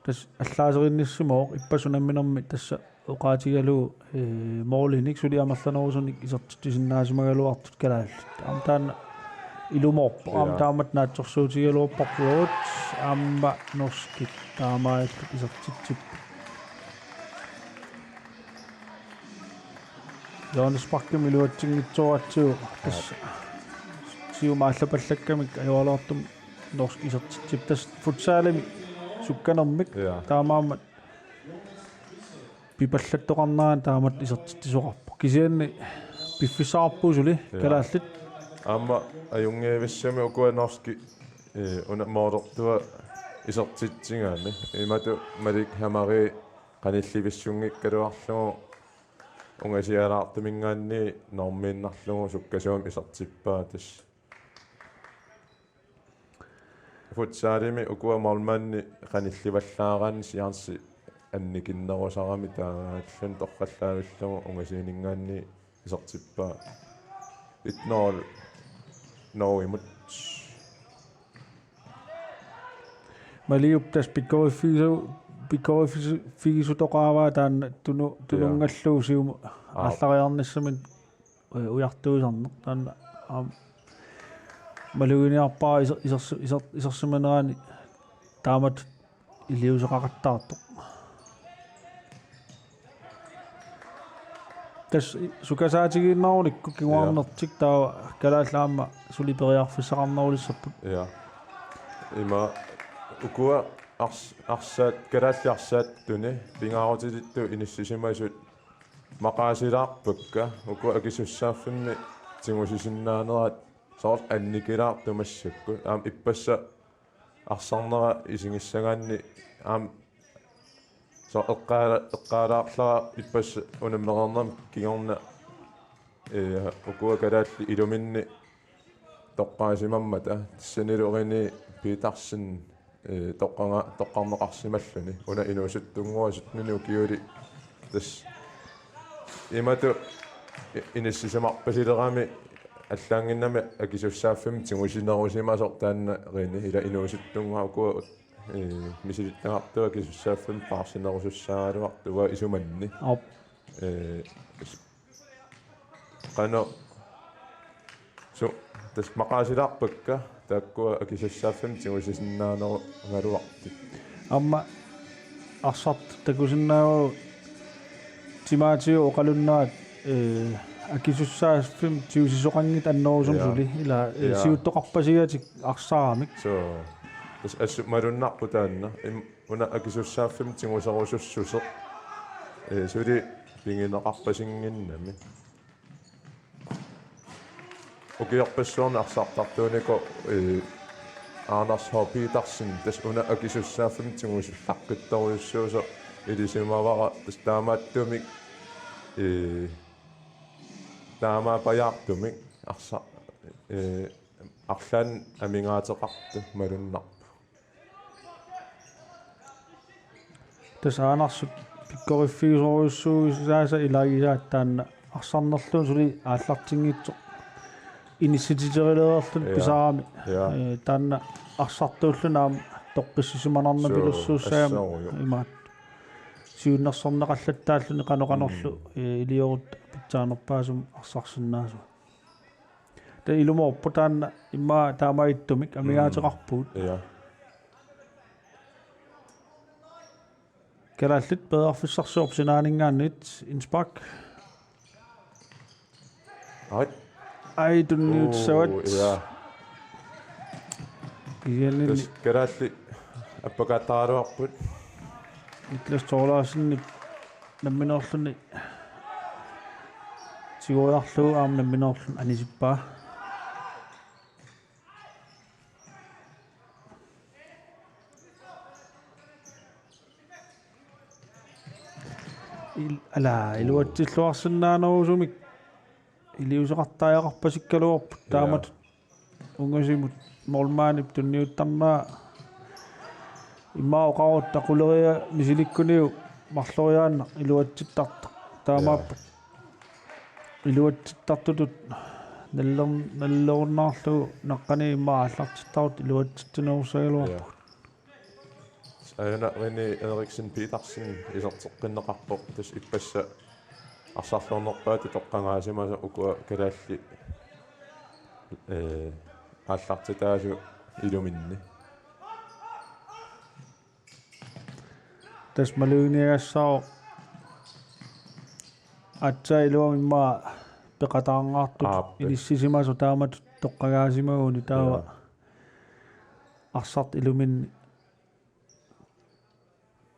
Tassa allaaserinnissimavoq ippassaq unamminermi tassa oqaatigalugu, eh, målinik suli amerlanerusunik isertitsisinnaasimagaluartut kalaallit. Aamma taanna ilumoorpoq. Aamma, ja, taamatut naatsorsuutigigaluarparput. Aamma norskit taamaalillutik isertitsipput. Hjørnesparkimik iluatsinngitsooratsigu tassa siumut aallapallakkamik ajoraluartumik norskit isertitsipput. Tassa futsalimi sukkanermik. Ja. Taamaammat pipallattoqarnerani taamatut isertitsisoqarpoq. Kisianni piffissaqarpugut suli, ja, kalaallit. Aamma ajunngivissumik ukua norskit, eh, una målertua isertitsigami. Imatut Malik Hamari qanillivissunngikkaluarlugu ungasialaartuminngaanniit normiinnarlugu sukkasuumik isertippaa tassa. Futsalimi ukua målmandi qanillivallaaraanni chanci annikinnerusarami taavalu torrallaavillugu ungasiininngaanniit isertippaa. Et nul Norgemut. Maliup tassa pikkoriffigisu-, pikkoriffigisu-, -figisoqaavaa taanna tunu-, ja, tununngalluu siumut, aa, aallariarnissamut, eh, ujartuisarneq. Taanna aamma maluginiarpara iser-, isersu-, iser-, isersimanerani taamatut iliuuseqaqattaartoq. Tassa sukasaatigiinnarunikku kinguarnertik, ja, taava kalaallit aamma suli periarfissaqarnerulissapput. Ja. Ima ukua ars-, arsaat, kalaallit arsaattuni pingaarutilittut inissisimasut maqaasilaarpakka, ukua akisussaaffimmi tigusisinnaanerat soorlu annikilaartut massakkut. Aamma ippassaq arsarnera isigissagaanni aamma soorlu eqqaala-, eqqaalaarlara ippassaq unammereernermi kingorna Ee, ukua kalaallit iluminni toqqaasimammata tassanilu René Petersen, ee, toqqaga-, toqqarneqarsimalluni. Una inuusuttunnguaq syttenini ukiuli tassa imatut i-, inissisimarpasilerami allaannginnami akisussaaffimmik tigusinerusimasoq taanna René, ila inuusuttunnguaq ukua, ee, misilittagartuat akisussaaffimmik paarsinerusussaagaluartut uanga isumanni. Aap. Ee, s-, qanoq su-, tassa maqaasilaarpakka taakkua akisussaaffimmik tigusisinnaanerugaluartut. Aamma arsartut takusinnaavagut timaatigut oqalunnerat, ee, akisussaaffimmik tigusisoqanngitsut annerusumik. Ja. Suli ila, ee, ja, siuttoqarpasigatik arsaramik. Suu. Tassa assut malunnarpoq taanna. Im-, una akisussaaffimmik tiguserusussuseq, ee, suli pigineqarpasinnginnami. Ukiorpassuarni arsartartuunikoq, ee, Anders H. Petersen tassa una akisussaaffimmik tigusillaqqittorujussuusoq ilisimavara, tassa taamaattumik, ee, taamaappajaartumik arsa-, ee, arlaannik amigaateqartoq malunnarpoq. Tassa Andersip pikkoriffigisorujussuusaasa ilaagisaat taanna arsarnerluunniit suli aallartinngitsoq inissititereerluni. Ja. Pisarami. Ja. Ee, taanna arsartuulluni aamma toqqissisimanarnapilussuussaagami. Suu, assaarujuk. Imaat. Siunnersorneqallattaalluni qanoq qanorlu, mm, ee, iliorutta pitsaanerpaasumik arsarsinnaasut. Taava ilumoorpoq taanna immaqa taamaattumik amigaateqarpugut. Mm. Ja. Kalaallit periarfissarsiorput sinaaninngaanniit indspark. Ai. Ai, tunniutissavat. Uu, ja. Kisianni tassa kalaallit appakaattaraluarput. Niklas Thorleifsenip nammineerluni tigoriarlugu aamma nammineerluni anisippaa. Il-, ala, mm, iluatsilluarsinnaanerusumik iliuuseqartariaqarpasikkaluarput. Ja. Taamatut ungasimut målmandip tunniuttarnera immaqa oqarutta quleriaa misilikkuniuk marloriaannaq iluatsittartoq. Taamaappoq. Ja. Iluatsittartutut nallern-, nallerunnaarlugu naqqaniit immaqa aallartittartut iluatsitsinerussagaluarpugut. Ja. Aajuna René Eriksen Petersen iserteqqinneqarpoq, tassa ippassaq arsarluarnerpaatut toqqagaasimasoq ukua kalaallit, ee, aallartitaasut iluminni. Tassa maluginiagassaavoq aatsaat iluamik immaqa peqataarngaartut. Aap. Inissisimasoq taamatut toqqagaasimaguni taava. Ja. Arsartut iluminni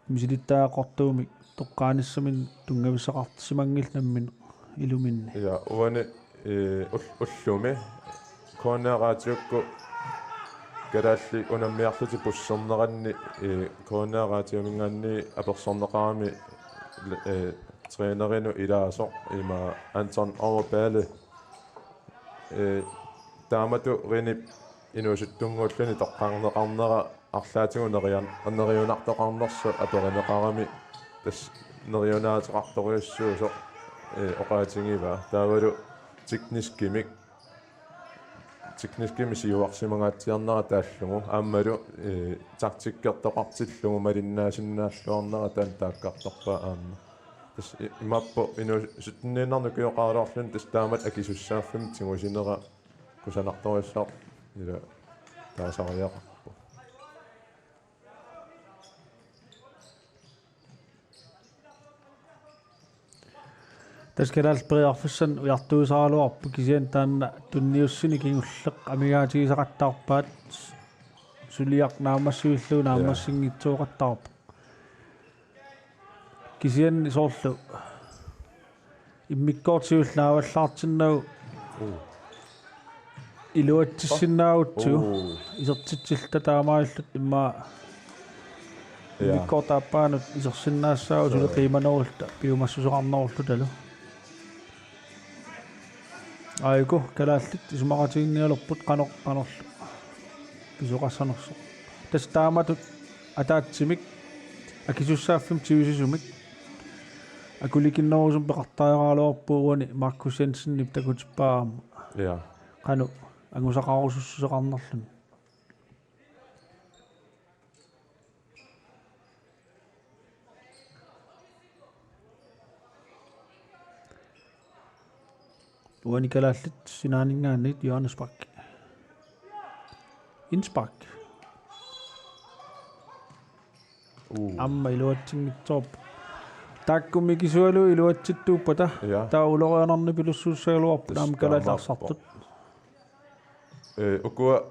misilittagaqartuumik toqqaanissaminnik tunngavissaqarsimanngillat nammineq iluminni. Ja, uani, ee, ul-, ullumi K N R Radiokkut kalaallit unammiarlutik busserneranni, ee, K N R Radiominngaanniit apersorneqarami, ee, trænerinut ilaasoq ima Anton Overballe. Ee, taamatut Renep inuusuttunnguulluni toqqarneqarnera arlaatigut nerian-, neriunartoqarnersoq aperineqarami tassa neriunaateqartorujussuusoq, ee, oqaatigivaa. Taavalu tekniskimik, tekniskimik siuarsimangaatsiarnera taallugu aammalu, ee, taktikkertoqartillugu malinnaasinnaalluarnera taanna taakkartorpaa aamma. Tassa i-, imaappoq inuusuttunniinnarnik ukioqaraluarluni tassa taamatut akisussaaffimmik tigusinera kusanartorujussuaq ila taasariaqarpoq. Tassa kalaallit periarfissanik ujartuisaraluarpoq kisianni taanna tunniussineq kingulleq amigaatigisaqattaarpaat suliaq naammassivillugu. Ja. Naammassinngitsooqattaarpoq. Kisianni soorlu immikkoortut siulliit naavallaartinnagu. Uu. Iluatsissinnaagutsigu. Uu. Isertitsilluta taamaalilluta immaqa. Ja. Immikkoortut aappaanut isersinnaassaagut suli. Suu. Qiimanerulluta piumassuseqarnerullutalu. Aajuku kalaallit isumaqatiginninnialerput qanoq qanorlu pisoqassanersoq. Tassa taamatut ataatsimik akisussaaffimmi tigusisumik akulikinnerusumik peqartariaqaraluarpugut uani Markus Jensenip takutippaa aamma. Ja. Qanoq angusaqarusussuseqarnerluni. Uani kalaallit sinaaninngaanniit Johannes Bak. Innspark. Uu. Aamma iluatsinngitsoorpoq. Taakku mikisualuit iluatsittuuppata. Ja. Taava ulorianarneq pilussuussagaluarpoq. Tassa aamma kalaallit taamaappoq. Arsartut. Ee, ukua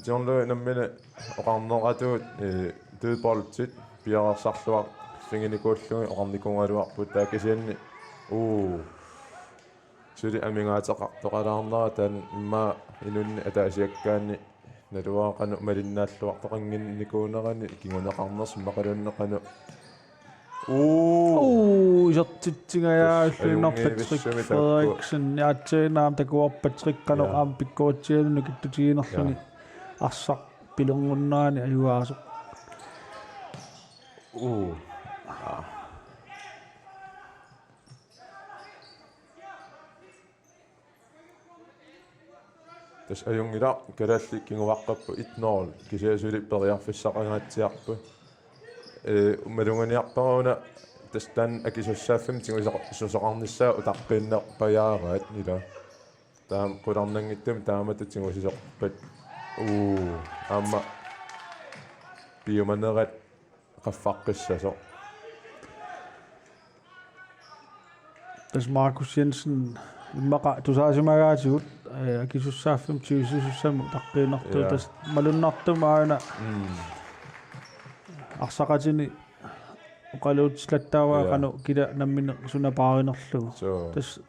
John Løe nammineq oqarneqartut, ee, dødboldi piareersarluarfiginikuullugit oqarnikuugaluarput taava kisianni uu suli amigaateqartoqalaarnera taanna immaqa inunnik ataasiakkaanni naluara qanoq malinnaalluartoqannginnikuunerani kinguneqarnersoq immaqaluunniit qanoq. Uu. Uu, isertitsingajaallunnar. Tassa Patrick ajunngivissumik taakku. Frederiksen, aatsaannguaq aamma takuarput Patrick qanoq. Ja. Aamma pikkoritsianut nukittutiginerluni. Ja. Arsaq pilerunnerani ajugaasoq. Uu. Aa. Tassa ajunngilaq, kalaallit kinguaqqapput et nul, kisianni suli periarfissaqangaatsiarput. Ee, malunnarniarpara una tassa taanna akisussaaffimmi tigusisoq-, -susoqarnissaa utaqqiinnarpajaaraat ila. Taama qularnanngitsumik taamatut tigusisoqarpat. Uu, aamma piumanerat qaffaqqissasoq. Tassa Markus Jensen immaqa tusaasimagaatigut, ee, akisussaaffimmi tigusisussamik utaqqiinnartoq. Ja. Tassa malunnartumik aana. Mm. Arsaqatini oqaluutilattaavaa. Ja. Qanoq kila nammineq suna paarinerlugu. Suu. Tassa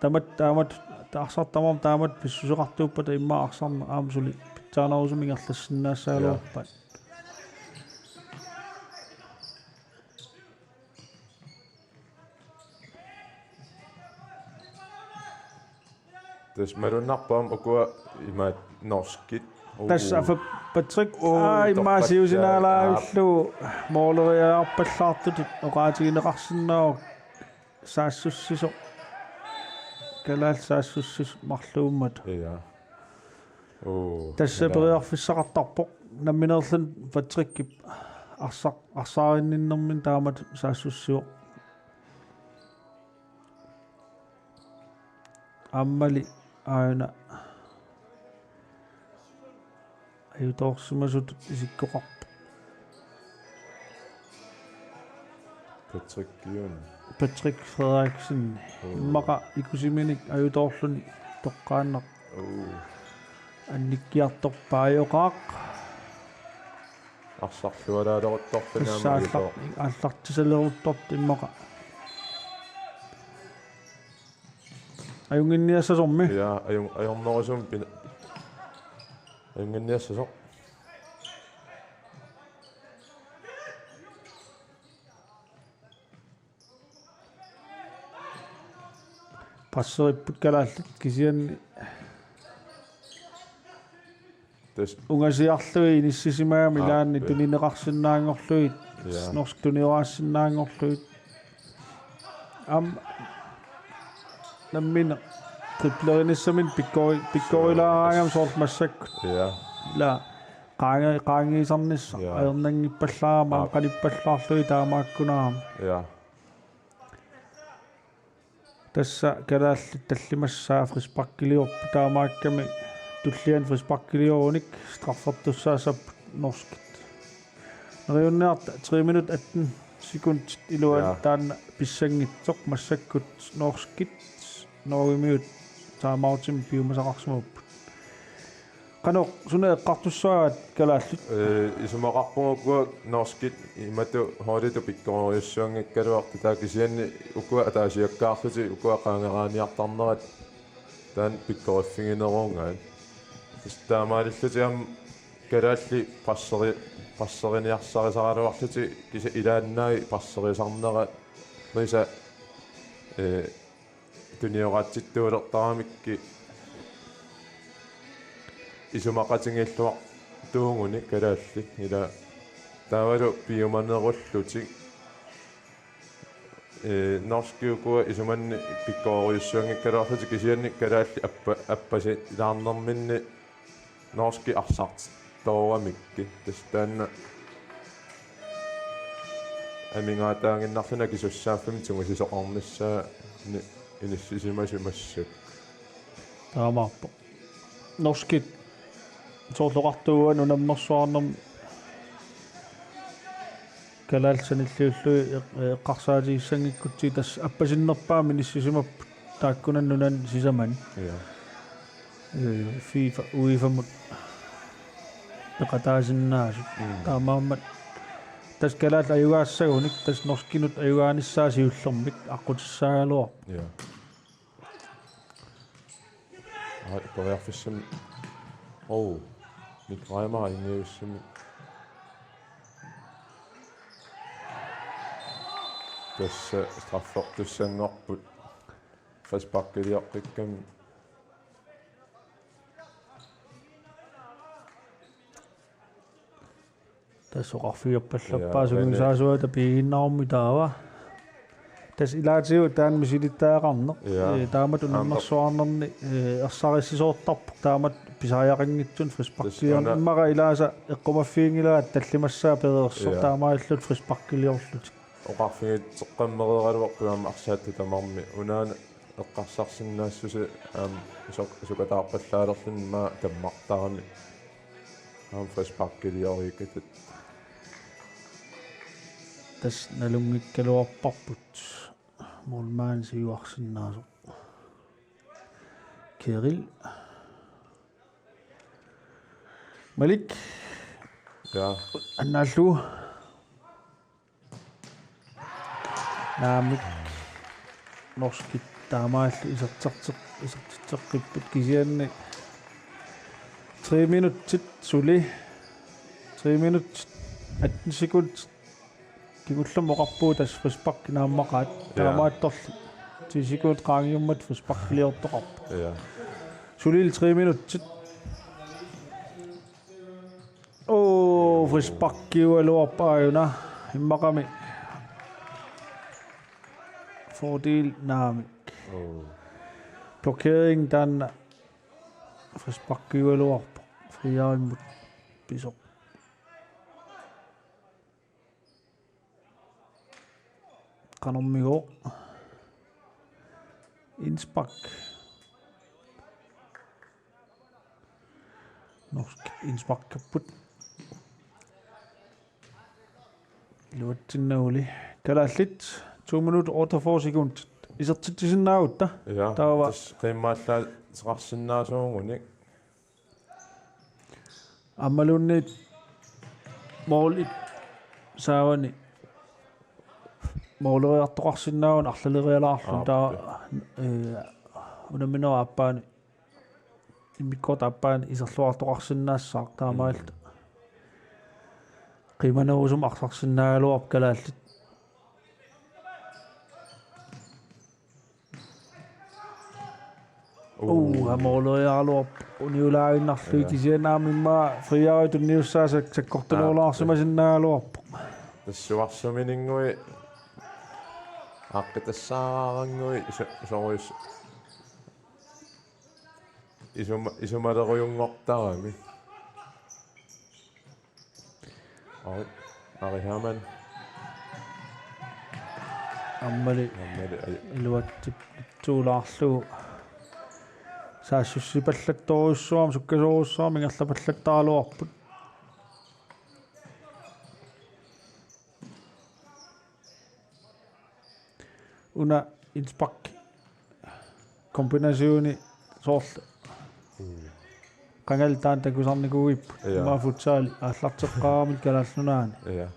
tamatta taamatut arsartut tamaasa taamatut pissuseqartuuppata immaqa arsarneq aamma suli pitsaanerusumik ingerlassinnaassagaluarpaat. Ja. Tassa malunnarpoq aamma ukua imaattoq norskit. Uu. Tassa affa Patrick. Uu, aa, immaqa torrakkaat. Siusinaalaarlugu mooleriaarpallaartutut oqaatigineqarsinnaavoq saassussisoq. Kalaallit saassussisoq marluummat. Ja. Uu, tassa kalaa. Periarfissaqartarpoq nammineerluni Patrickip arsaq-, arsaarinninnermini taamatut saassussivoq. Aammali aajuna ajutoorsimasutut isikkoqarpoq. Patrick Kiun. Patrick Frederiksen. Oo. Immaqa ikusiminik ajutoorluni toqqaannaq. Oo. Annikkiartorpaajoqaaq. Arsarlualaaleruttorluni aamma. Tassa aallar-, ajutoor-, aallartisaleruttortoq immaqa. Ajunnginniassasormi. Ja, ajun-, ajornerusumik pina-, ajunnginniassasoq. Passeripput kalaallit kisianni. Tassa. Ungasiarlugit inissisimagami. Aa, ilaanni ja. Tunineqarsinnaanngorlugit. Ja. Norsk tuniorassinnaanngorlugit. Aamma nammineq triplerinissaminnik pikkori-, pikkorilaaraangami soorlu massakkut. Ja. Ila qaangi-, qaangiisarnissaq. Ja. Ajornanngippallaarami aamma. Aa. Qanippallaarlugit taamaakkunarami. Ja. Tassa kalaallit tallimassaat frisparkiliorput taamaakkami tulliani frisparkiliorunik straffertussaassappat norskit. Neriunniarta tre minut atten sekundit iluani. Ja. Taanna pissanngitsoq massakkut norskit Norgemiut timeoutimi piumasaqarsimapput. Qanoq suna eqqartussaavat kalaallit? Ee, isumaqarpunga ukua norskit imatut holditut pikkorujussuanngikkaluartut taava kisianni ukua ataasiakkaarlutik ukua qaangeraaniartarnerat taanna pikkoriffiginerugaat. Tassa taamaalillutik aamma kalaallit passeri-, passeriniarsarisaraluarlutik kisianni ilaannaat passerisarnerat risa, ee, tunioratsittuulertaramikkit isumaqatigiilluartuuguni kalaallit ila taavalu piumanerullutik, ee, norskit ukua isumanni pikkorujussuanngikkaluarlutik kisianni kalaallit appa-, appasilaarnerminni norskit arsartittooramikkit. Tassa taanna amigaataaginnarluni akisussaaffimmi tigusisoqarnissaani inissisimasut massakkut. Taamaappoq. Norskit soorlu oqartuugaanni unammersuarnermi kalaallit sanilliullugit eq-, eqqarsaatigissanngikkutsigu tassa appasinnerpaamik inissisimapput taakkunani nunani sisamani. Ja. Ee, FIFA, UEFA-mut peqataasinnaasut. Mm. Taamaammat tassa kalaallit ajugaassagunik tassa norskinut ajugaanissaa siullermik aqqutissaagaluarpoq. Ja. Aa, periarfissamik. Oo, Nick Reimer ingiussimi. Tassa straffertussanngorput. Frisparkilioqqikkami. Tassa oqarfigerpallappaa. Ja, sungiusaasuata piiginnarummi taava. Tassa ilaatigut taanna misilittagaqarneq. Ja. Ee, taamatut unammersuarnerni, ee, ersarissisoortarpoq taamatut pisariaqanngitsunik frisparkiunik. Tassa una- immaqa ilaasa eqqumaffiginngilaat tallimassaa pereersoq. Ja. Taamaalillutik frisparkiliorlutik. Oqarfigitseqqammereeraluarpoq aamma arsaattut tamarmik. Unaana eqqarsarsinnaassusi aamma suk-, sukataarpallaalerluni immaqa tammartarami. Aamma frisparkilioriikkatit. Tassa nalunngikkaluarparput. Målmand siuarsinnaasoq. Kirill. Malik. Ja. Annaallugu. Naamik. Norskit taamaalillutik iserterteq-, isertitseqqipput kisianni. Tre minutsit suli. Tre minutsit atten sekundit. Kingullermik oqarpugut tassa frispark naammaqaat. Ja. Taamaattorli ti sekundit qaangiummata frisparkiliortoqarpoq. Ja. Sulili tre minutsit. Oo, frisparkiugaluarpoq aajuna. Immaqami. Fordel naamik. Oo. Blokering taanna frisparkiugaluarpoq. Friarimut pisoq. Qanormigooq. Innspark. Norskit innsparkerput. Iluatsinnaguli. Kalaallit, to minut otteogfyrre sekund. Isertitsisinnaagutta. Ja, taava tassa qiimmaallaateqarsinnaasuugunik. Aammaluunniit målit saavani måleriartoqarsinnaaguni arlalerialaarluni. Aap. Taava, ee, unamminerup aappaani immikkoortup aappaani iserluartoqarsinnaassaaq taamaalilluta. Mm. Qiimanerusumik arsarsinnaagaluarput kalaallit. Uu. Uu, måleriaraluarpoq uniulaaginnarlugit. Ja. Kisianni aamma immaqa friarit tunniussaasa sakkortunerulaarsimasinnaagaluarpoq. Tassuarsumininnguit aaqqitassaraarannguit so-, sorujus-, isuma-, isumalerujunngortarami. Ari, Ari Hermann. Aammali. Aammali, aj. Iluatsitsuulaarlugu. Saassussipallattorujussuarmik, sukkasoorujussuarmik ingerlapallattaraluarput. Una innspark kombinationi soorlu. Mm. Qangali taanna takusarnikuugipput. Ja. Ima futsali aallarteqqaaramik Kalaallit Nunaanni. Ja.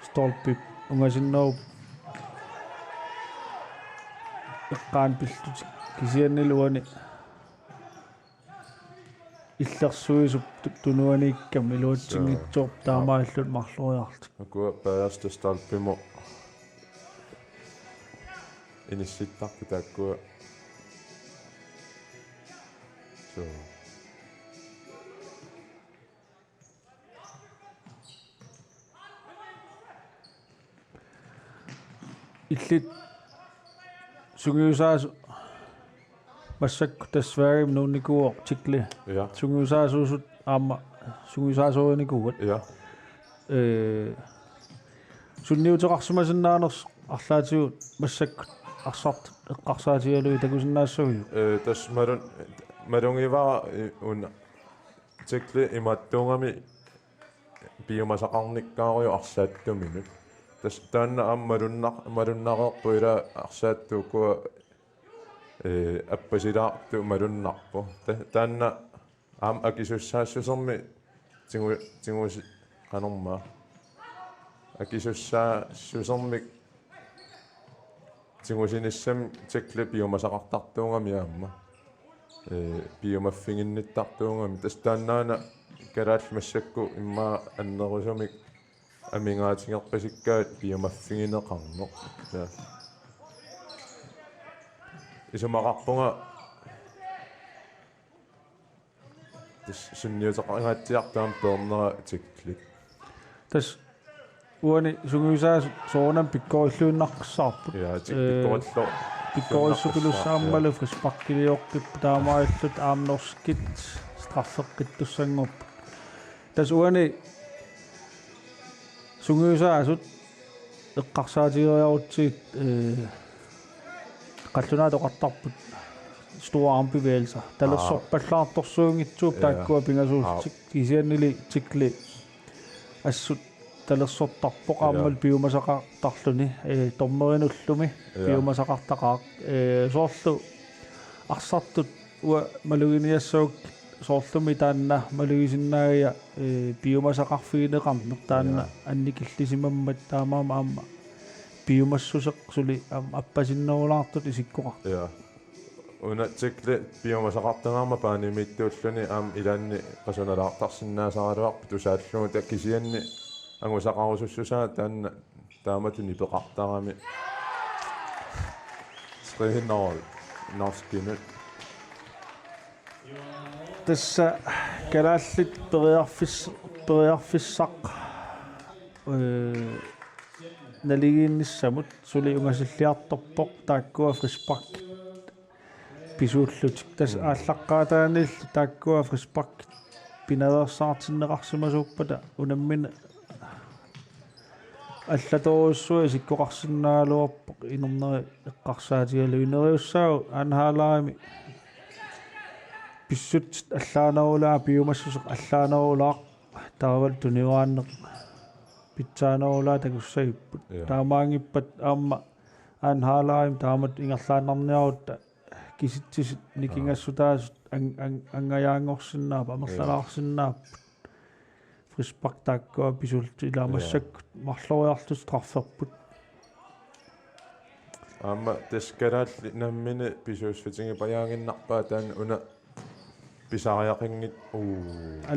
Stolpip ungasinnerup eqqaani pillutik kisiannili uani illersuisup tu-, tunuaniikkami iluatsinngitsoorpoq. Suu. Taamaalillutik marloriarlutik. Ukua bagerste stolpimut inissittarput taakkua. So. Illit sungiusaasu-, massakkut tassa Sverigemi nuunnikuuvoq Tikli. Ja. Sungiusaasuusut aamma sungiusaasoorinikuuat. Ja. Ee, sunniuteqarsimasinnaanersoq arlaatigut massakkut arsartut eqqarsaatigalugit takusinnaassaviuk? Ee, tassa malun-, malugivara, ee, una Tikli imaattuugami piumasaqarnikkaarujuk arsaattuminut. Tassa taanna aamma malunnar-, malunnareerpoq, ila arsaattukkua, ee, appasilaartut malunnarpoq. Ta-, taanna aamma akisussaassusermik tigu-, tigusi-, qanormaa. Akisussaassusermik tigusinissamik Tikli piumasaqartartuugami aamma. Ee, piumaffiginnittartuugami. Tassa taannaana kalaallit massakkut immaqa annerusumik amigaatigerpasikkaat piumaffigineqarneq. Ja. Isumaqarpunga tassa sunniuteqangaatsiartoq aamma peernera Tikli. Tassa uani sungiusaasut soorunami pikkorilluinnaqqissaarput. Ja, Tik-, ee, pikkorillu-, pikkorissupilussaammalu, ja, frisparkilioqqipput taamaalillutik aamma norskit straffeqqittussanngorput. Tassa uani sungiusaasut eqqarsaatigeriarutsigit, ee, qallunaatut oqartarput store armbevægelser. Talersorpallaartorsuunngitsuupput, ja, taakkua pingasuullutik, aa, kisiannili Tikli assut talersortarpoq, ja, aammalu piumasaqartarluni, ee, dommerinullumi, ja, piumasaqartaqaaq. Ee, soorlu arsartut uanga maluginiassagakkit soorlumi taanna malugisinnaagiga, ee, piumasaqarfigineqarneq taanna, ja, annikillisimammat, taamaammat aamma piumassuseq suli aamma appasinnerulaartutut isikkoqartoq. Ja. Una Tikli piumasaqartagaarmat baanimiittuulluni aamma ilaanni qasunalaartarsinnaasaraluarpoq tusaallugu, taava kisianni angusaqarusussusaa taanna taamatut nipeqartarami. Tre nul norskinut. Tassa kalaallit periarfis-, periarfissaq, ee, naligiinnissamut suli ungasilliartorpoq taakkua frisparkit pisuullutik. Tassa, mm, aallaqqaataaniilli taakkua frisparkit pinaveersaartinneqarsimasuuppata unammineq allatorujussuaq isikkoqarsinnaagaluarpoq inerneri eqqarsaatigalugu. Ineriussaavoq anden halvlegimi pissutsit allaanerulaat, piumassuseq allaanerulaaq, taavalu tuniuaanneq pitsaanerulaaq takussagipput. Ja. Taamaanngippat aamma anden halvlegimi taamatut ingerlaannarniarutta kisitsisit nikingassutaasut an-, an-, angajaanngorsinnaapput, amerlalaarsinnaapput. Frispark taakkua pisuullutik, ilaa, ja, massakkut marloriarlutik strafferput. Aamma tassa kalaallit nammineq pisuussutigipajaaginnarpaat taanna una pisariaqanngitsoq. Uu.